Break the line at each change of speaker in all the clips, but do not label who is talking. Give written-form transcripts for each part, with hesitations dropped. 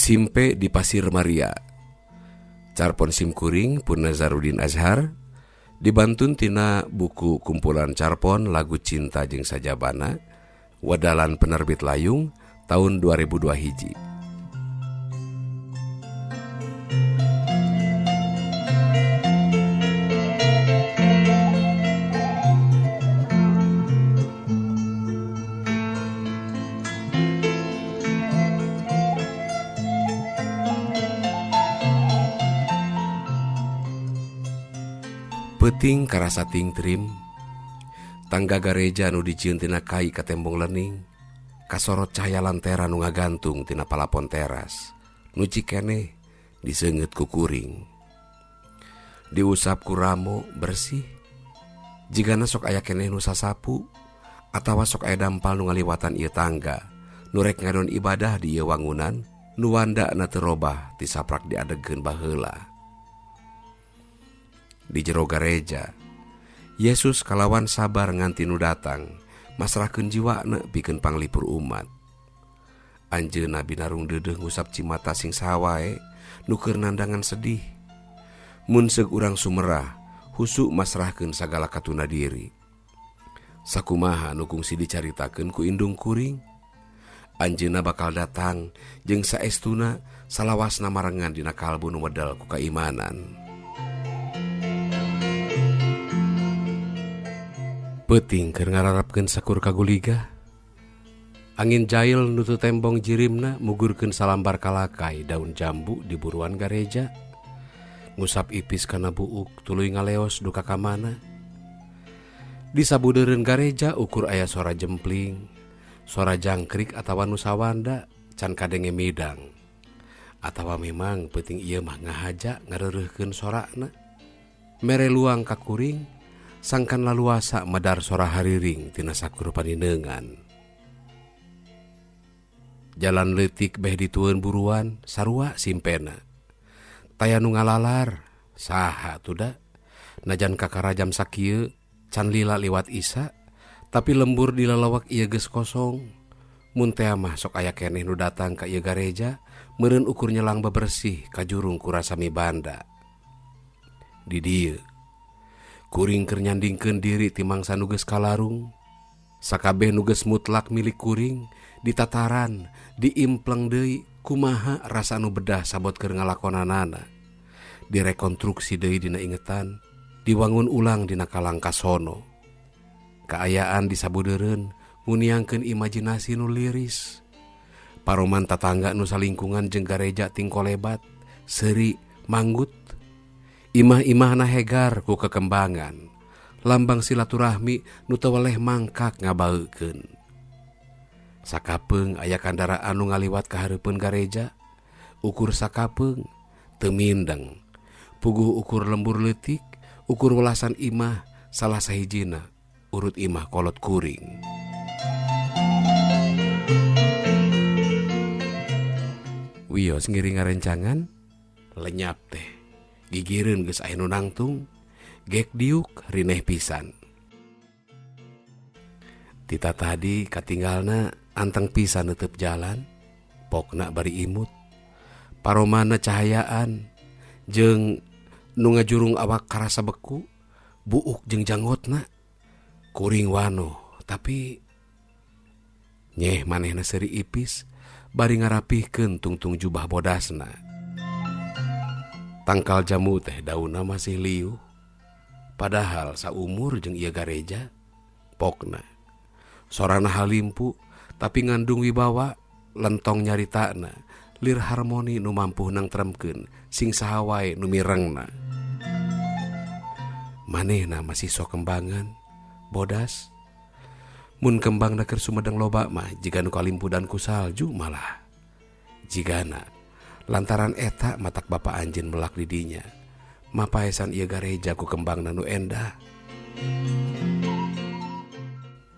Simpe di Pasir Maria. Carpon simkuring pun Nazarudin Azhar dibantun tina buku kumpulan carpon lagu cinta jeung sajabana wadalan penerbit Layung tahun 2002 hiji. Peuting karasa tingtrim, tangga gareja nu dijieun tina kai ka tembong lening, kasorot cahaya lantera nu ngagantung tina palapon teras, nu cikeneh diseungeut ku kuring. Diusap ku ramo bersih, jigana sok aya keneh nu sasapu atawa sok aya dampal nu ngaliwatan ieu tangga, nu rek ngadon ibadah di ieu wangunan nu wandana teu robah ti saprak diadegkeun baheula. Di jero gareja, Yesus kalawan sabar nganti nu datang, masrahkeun jiwana pikeun panglipur umat. Anjeunna binarung deudeuh ngusap cimata sing saha wae nu keur nandangan sedih. Mun seug urang sumerah, husu masrahkeun sagala katuna diri. Sakumaha nu kungsi dicaritakeun ku indung kuring? Anjeunna bakal datang jeung saestuna salawasna marengan dina kalbu nu medel ku kaimanan. Peuting keur ngararapkeun sakur kaguligah. Angin jail nu teu tembong jirimna mugurkeun salambar kalakai daun jambu di buruan gareja. Ngusap ipis kana buuk tuluy ngaleos duka ka mana. Di sabudeureun gareja ukur aya sora jempling, sora jangkrik atawa nu sawanda can kadenge midang. Atawa memang peuting ieu mah ngahaja ngareureuhkeun sorana. Mere luang ka kuring sangkan laluasa medar sora hariring tina sakur paninengan. Jalan leutik beh ditueun buruan sarua simpena. Taya nu ngalalar saha tuda najan kakara jam sakieu can lila liwat isa tapi lembur di lalawak ieu geus kosong. Mun tea mah sok aya keneh nu datang ka ieu gareja meureun ukur nyelang bebersih ka jurung ku rasa mibanda. Di dieu kuring keur nyandingkeun diri ti mangsa nu geus kalarung. Sakabeh nu geus mutlak milik kuring ditataran diimpleng deui kumaha rasa nu bedah sabot keur ngalakonanana. Direkonstruksi deui dina ingetan, diwangun ulang dina kalangkasono. Kaayaan disabudeureun nguniangkeun imajinasi nu liris. Paroman tatangga nu salingkungan jeung gareja tingkolebat, seuri manggut. Imah-imahna hegar ku kekembangan. Lambang silaturahmi nu teu weleh mangkak ngabaukeun. Sakapeung aya kandaraan nu ngaliwat ka hareupeun gareja, ukur sakapeung teu mindeng. Puguh ukur lembur leutik, ukur welasan imah salah sahijina urut imah kolot kuring. Wios ngiring ngarencangan, lenyap teh. Gigireun geus aya nu nangtung, gek diuk rineh pisan. Tita tadi katinggalna anteng pisan neuteub jalan, pokna bari imut. Paromana cahayaan jeung nu ngajurung awak karasa beku, buuk jeung janggotna. Kuring wanoh, tapi nyeh manehna seuri ipis bari ngarapihkeun tungtung jubah bodasna. Tangkal jamu teh daunna masih liuh, padahal saumur jeung ieu gareja pokna. Sorana halimpu tapi ngandung wibawa, lentong nyaritana, lir harmoni nu mampu nangtremkeun sing saha wae nu mirengna. Manehna masih sok kembangan, bodas. Mun kembangna keur sumedeng loba mah jiga nu kalimpudan ku salju malah. Jigana lantaran eta matak bapa anjeun melak di dinya. Mapaesan ieu gareja ku kembangna nu endah.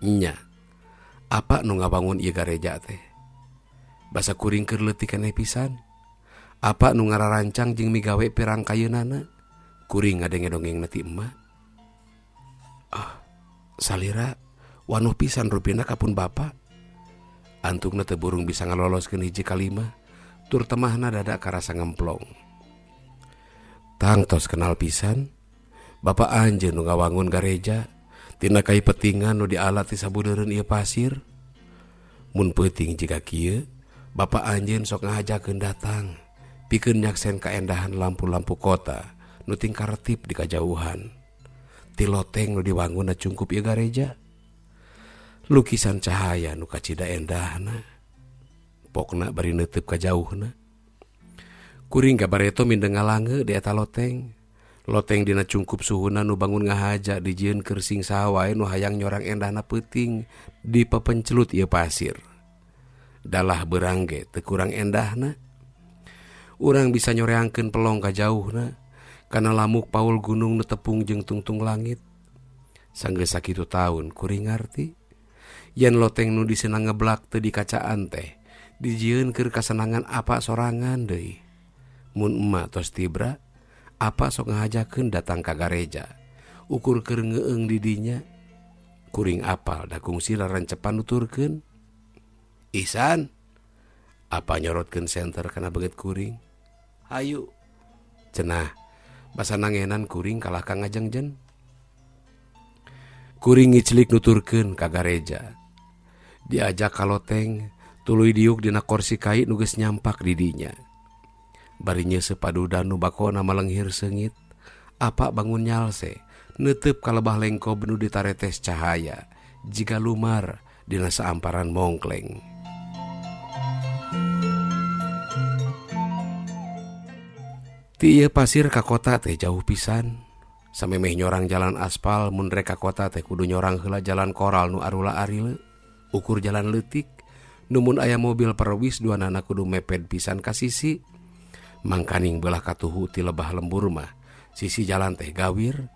Nya, apa nu ngabangun ieu gareja teh? Basa kuring keur leutik keneh pisan. Apa nu ngararancang jeung migawe pirang kayeunana? Kuring ngadenge dongengna ti emak. Ah, salira wanuh pisan rupina ka pun bapa. Antungna teu burung bisa ngaloloskeun hiji kalimah. Tur temahna dada karasa ngemplong. Tangtos kenal pisan, Bapak anjeun nu ngawangun gareja tina kai petingan nu diala ti sabudeureun ieu pasir. Mun peuting jiga kieu, Bapak anjeun sok ngahajakeun datang pikeun nyaksen kaendahan lampu-lampu kota nu tingkaretip di kajauhan. Ti loteng nu diwangunna cungkup ieu gareja. Lukisan cahaya nu kacida endahna. Pokna bari neuteub ka jauhna. Kuring gabareto mindeng ngalange di eta loteng. Loteng dina cungkup suhuna nu bangun ngahaja dijieun keur sing saha wae nu hayang nyorang endahna peuting di pepencelut ieu pasir. Dalah beurang ge teu kurang endahna. Urang bisa nyoreangkeun pelong ka jauhna kana lamuk paul gunung nu tepung jeung tungtung langit. Sanggeus sakitu taun kuring ngarti yen loteng nu diseunang ngeblak teu dikacaan teh dijieun keur kasenangan apa sorangan deui. Mun emak tos tibra, apa sok ngahajakeun datang ka gareja. Ukur keur ngeueung di dinya. Kuring apal da kungsi rarancepan nuturkeun. Ihsan, apa nyorotkeun senter kana beungeut kuring? Hayu. Cenah, basa nangenan kuring kalah ka ngajengjen. Kuring ngiclik nuturkeun ka gareja. Diajak ka loteng, tuluy diuk dina korsi kai nu geus nyampak di dinya. Bari nyeuseup padudan nu bakona malenghir seungit, apa bangun nyalse, neuteub ka lebah lengkob nu ditaretes cahaya, jiga lumar dina saamparan mongkleng. Ti ieu pasir ka kota teh jauh pisan. Samemeh nyorang jalan aspal mun rek ka kota teh kudu nyorang heula jalan koral nu arula arile, ukur jalan leutik, nu mun aya mobil perwis duanana kudu meped pisan ka sisi. Mangkaning belah katuhu ti lebah lembur mah sisi jalan teh gawir.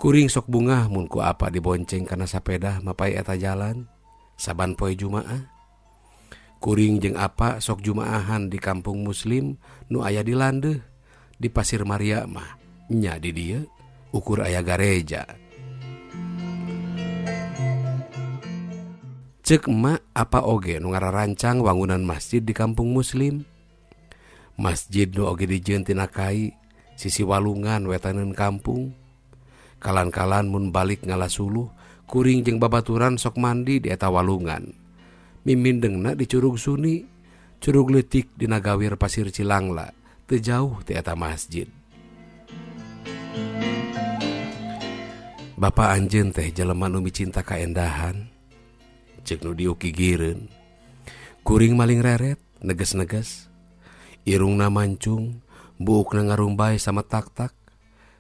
Kuring sok bungah mun ku apa dibonceng kana sapeda mapai eta jalan saban poe Jumaah. Kuring jeung apa sok jumaahan di kampung muslim nu aya di landeuh di Pasir Maria mah nya di dieu ukur aya gareja. Ceuk emak apa oge nu ngararancang wangunan masjid di kampung muslim. Masjid nu oge dijieun tina kai sisi walungan wetaneun kampung. Kalan-kalan mun balik ngala suluh, kuring jeung babaturan sok mandi di eta walungan. Mimindengna di Curug Suni, curug leutik dina gawir Pasir Cilangla, teu jauh ti eta masjid. Bapa anjeun teh jelema nu micinta kaendahan, ceuk nu diuk gigireun. Kuring maling reret, neges-neges. Irungna mancung, buukna ngarumbay sama tak-tak.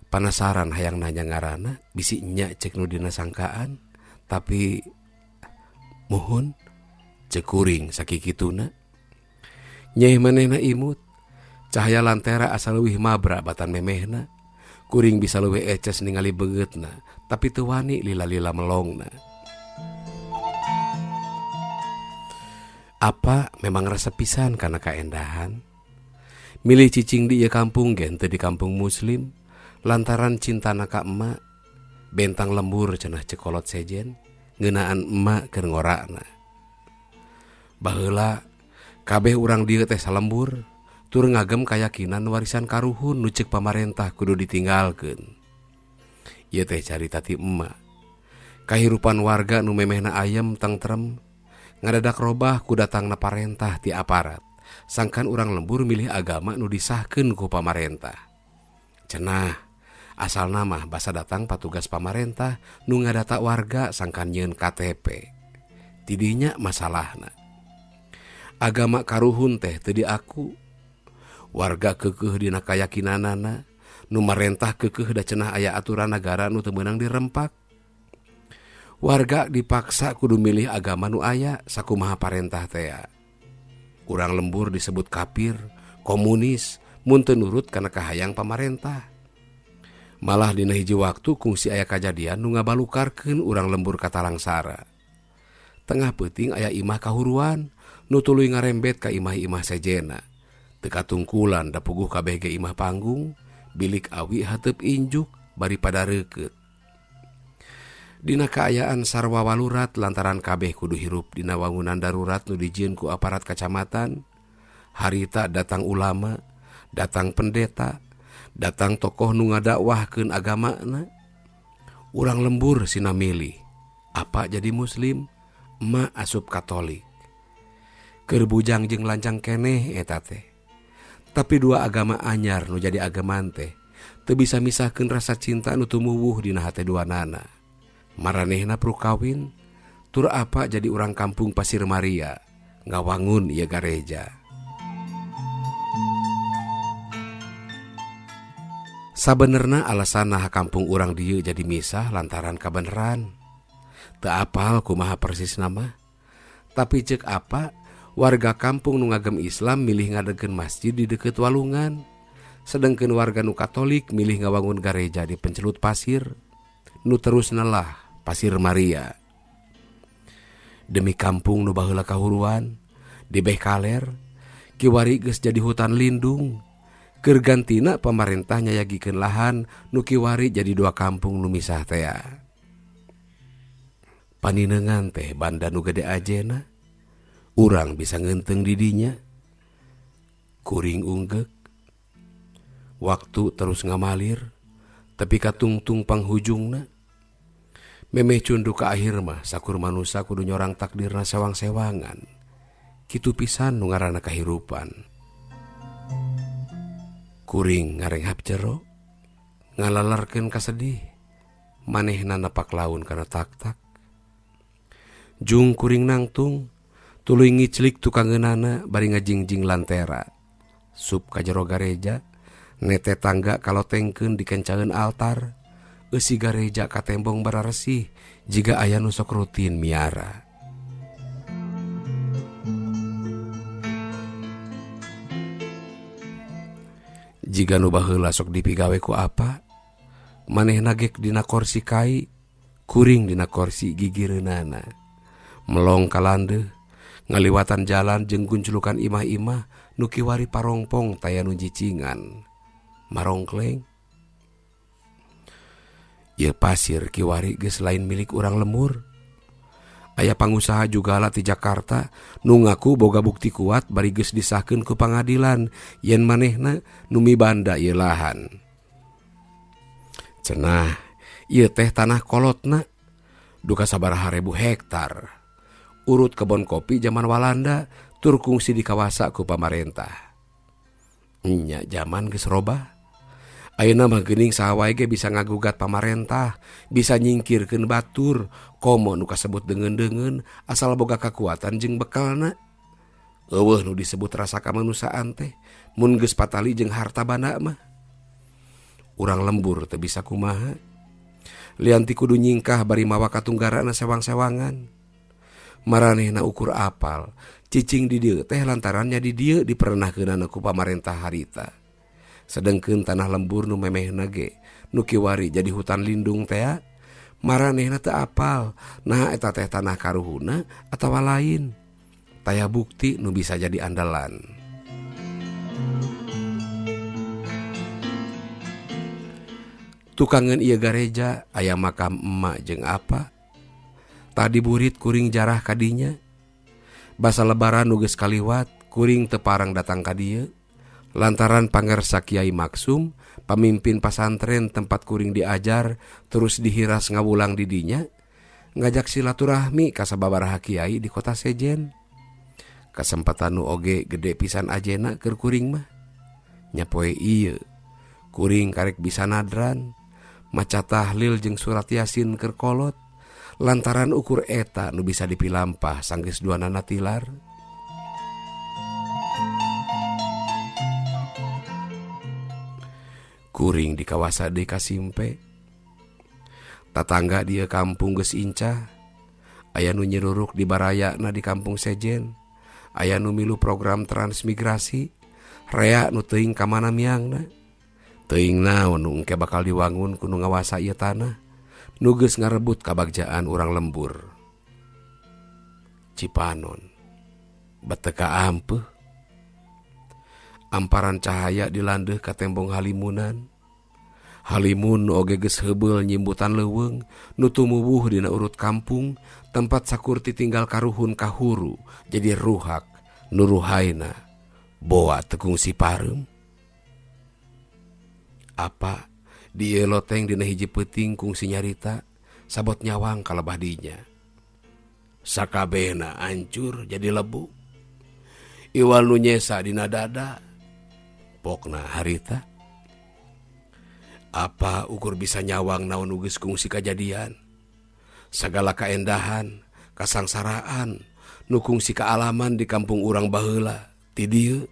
Panasaran hayang nanya ngaranna, bisi nya ceuk nu dina sangkaan, tapi muhun ceuk kuring sakikituna. Nyeh manehna imut, cahaya lantera asa leuwih mabra batan memehna. Kuring bisa leuwih eces ningali beungeutna, tapi teu wani lila-lila melongna. Apa memang resep pisan kana kaendahan? Milih cicing di ieu kampung ge henteu di kampung muslim lantaran cintana ka emak. Bentang lembur cenah cekolot sejen ngeunaan emak keur ngorana. Baheula kabeh urang dieu teh salembur tur ngagem kayakinan warisan karuhun nu ceuk pamarentah kudu ditinggalkeun. Ieu teh carita ti emak. Kahirupan warga nu memehna ayem tengtrem ngadadak robah ku datangna parentah ti aparat. Sangkan urang lembur milih agama nu disahkeun ku pamarentah. Cenah asalna mah basa datang patugas pamarentah nu ngadata warga sangkan nyieun KTP. Tidinya masalahna. Agama karuhun teh teu diaku. Warga keukeuh dina kayakinanana, nu marentah keukeuh da cenah aya aturan nagara nu teu meunang dirempak. Warga dipaksa kudu milih agama nu aya sakumaha parentah tea. Urang lembur disebut kafir, komunis, mun teu nurut kana kahayang pamarentah. Malah dina hiji waktu kungsi aya kajadian nu ngabalukarkeun urang lembur ka Talangsara. Tengah peuting aya imah kahuruan nu tuluy ngarembet ka imah-imah sejena. Teu katungkulan da puguh kabeh ge imah panggung, bilik awi hateup injuk bari pada reukeut. Dina kaayaan sarwa walurat lantaran kabeh kudu hirup dina wangunan darurat nu dijieun ku aparat kacamatan. Harita datang ulama, datang pendeta, datang tokoh nu ngadakwahkeun agamana. Urang lembur sina milih, apa jadi muslim, emak asup Katolik. Keur bujang jeung lancang keneh eta teh. Tapi dua agama anyar nu jadi ageman teh teu bisa misahkeun rasa cinta nu tumuwuh dina hate duanana. Maranehna perlu kawin, tur apa jadi urang kampung Pasir Maria ngawangun ieu gareja. Sabenerna alasan naha kampung urang dieu jadi misah lantaran kabeneran. Teu apal kumaha persis nama. Tapi ceuk apa warga kampung nu ngagem Islam milih ngadegkeun masjid di deukeut walungan. Sedengkeun warga nu Katolik milih ngawangun gareja di pencelut pasir. Nu terus nelah Pasir Maria. Demi kampung nu baheula kahuruan di beh kaler kiwari geus jadi hutan lindung. Keur gantina pamarentah nyayagikeun lahan nu kiwari jadi dua kampung nu misah tea. Paninengan teh banda nu gede ajena, urang bisa ngenteng di dinya. Kuring unggeuk, waktu terus ngamalir, tepi ka tungtung panghujungna. Memeh cunduk ka akhir mah sakur manusa kudu nyorang takdirna sewang-sewangan. Kitu pisan nu ngaranna kahirupan. Kuring ngarenghap jero, ngalalarkeun kasedih, manehna napak laun kana tak-tak. Jung kuring nangtung, tuluy ngiclik tukangeunana bari ngajingjing lantera. Sup ka jero gareja, nete tangga kalotengkeun dikencaeun altar, eusi gareja katembong bararesih jiga aya nu sok rutin miara. Jiga nu baheula sok dipigawe ku apa, manehna gek dina korsi kai, kuring dina korsi gigireunana. Melong ka landeuh, ngaliwatan jalan jeung gunculukan imah-imah nu kiwari parongpong taya nu jicingan. Marongkleng. Ieu pasir kiwari geus lain milik urang lemur. Aya pangusaha jugala ti Jakarta nu ngaku boga bukti kuat bari geus disahkeun ku pangadilan yen manehna nu mibanda ieu lahan. Cenah ieu teh tanah kolotna duka sabaraha ribu hektar. Urut kebon kopi zaman Walanda tur kungsi dikawasa ku pamarentah. Nya zaman geus robah. Ayeuna mah geuning saha wae ge bisa ngagugat pamarentah, bisa nyingkirkeun batur, komo nu kasebut deungeun-deungeun asal boga kakuatan jeung bekalna. Eueuh nu disebut rasa kamanusiaan teh mun geus patali jeung harta banda mah. Urang lembur teu bisa kumaha. Lian ti kudu nyingkah bari mawa katunggarana sewang-sewangan. Maranehna ukur apal, cicing di dieu teh lantarannya di dieu diperenahkeunana ku pamarentah harita. Sedengkeun tanah lembur nu memehna ge nu kiwari jadi hutan lindung tea, maranehna teu apal naha eta teh tanah karuhuna atawa lain. Taya bukti nu bisa jadi andalan. Tukangeun ieu gareja aya makam emak jeung apa. Tadi burit kuring jarah kadinya. Basa lebaran nu geus kaliwat kuring teu parang datang ka dieu. Lantaran pangersa Kiai Maksum, pamimpin pasantren tempat kuring diajar, terus dihiras ngawulang didinya, ngajak silaturahmi ka sababaraha kiai di kota Sejen. Kasempatan nu oge gede pisan ajena keur kuring mah. Nya poe ieu, kuring karek bisa nadran, maca tahlil jeung surat Yasin keur kolot, lantaran ukur eta nu bisa dipilampah sanggeus duanana tilar. Kuring di kawasa deui ka Simpe. Tatangga dieu kampung geus incah. Aya nu nyeruruk di barayana di kampung Sejen. Aya nu milu program transmigrasi. Rea nu teuing ka mana miangna. Teuing naon nu engke bakal diwangun ku nu ngawasa ieu tanah. Nu geus ngarebut kabagjaan urang lembur. Cipanon. Beteka ampeuh. Amparan cahaya dilandeuh ka tembong halimunan. Halimun nu oge geus heubeul nyimbutan leuweung nu tumuwuh dina urut kampung tempat sakur titinggal karuhun kahuru jadi ruhak nu ruhaina Boa teu kungsi pareum. Apa di ieu loteng dina hiji peuting kungsi nyarita sabot nyawang ka lebah dinya. Sakabehna ancur jadi lebu. Iwal nu nyesa dina dada. Pokna harita. Apa ukur bisa nyawang naon nu geus kungsi kajadian. Sagala kaendahan, kasangsaraan, nu kungsi kaalaman di kampung urang baheula ti dieu.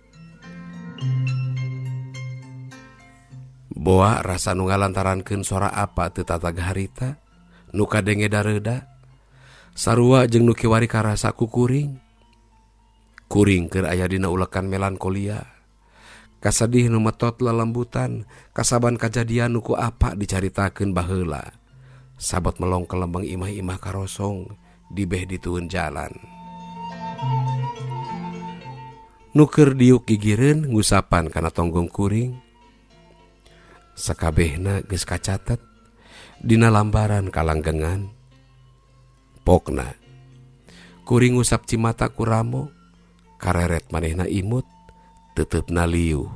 Boa rasa nu ngalantarankeun sora apa teu tatag harita, nu kadenge dareuda. Sarua jeung nu kiwari karasa ku kuring. Kuring keur aya dina ulekan melankolia. Kasedih nu metot lelembutan, kasaban kajadian nu ku apa dicaritakeun baheula. Sabot melong kelembeng imah-imah karosong dibeh ditueun jalan. Nu keur diuk gigireun ngusapan kana tonggong kuring. Sakabehna geus kacatet dina lambaran kalanggengan. Pokna kuring ngusap cimata ku ramo, kareret manehna imut, teuteup liuh.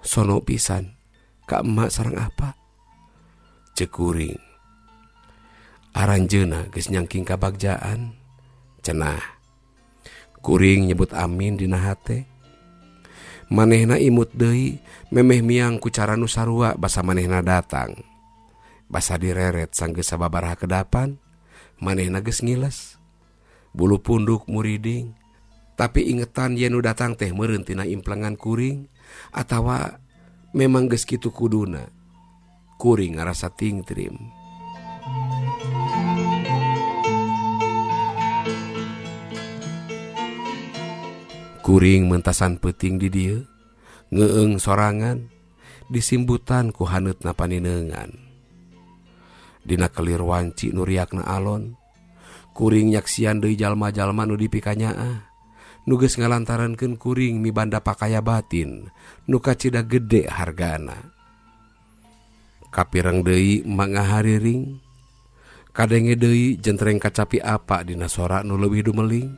Sono pisan ka emak sareng apa? Ceuk kuring. Aranjeuna geus nyangking kabagjaan. Cenah. Kuring nyebut amin dina hate. Manehna imut deui memeh miang ku cara nu sarua basa manehna datang. Basa direret sanggeus sababaraha kedapan, manehna geus ngiles. Bulu punduk muriding, tapi ingetan yen nu datang teh meureun tina implengan kuring atawa memang geus kitu kuduna. Kuring ngarasa tingtrim. Kuring mentasan peuting di dieu, ngeung sorangan, disimbutan ku haneutna panineungan. Dina kelir wanci nu riakna alon, kuring nyaksian deui jalma-jalma nu dipikanyaah, nu geus ngalantarankeun kuring mibanda pakaya batin, nu kacida gede hargana. Kapireng deui emak ngahariring, kadenge deui jentreng kacapi apa dina sora nu leuwih dumeling.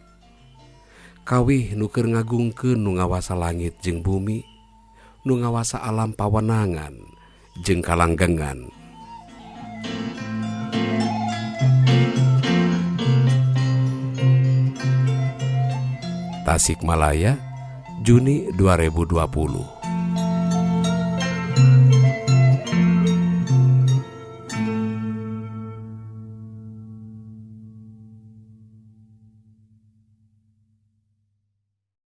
Kawih nu keur ngagungkeun nu ngawasa langit jeung bumi, nu ngawasa alam pawenangan jeung kalanggengan. Tasikmalaya, Juni 2020.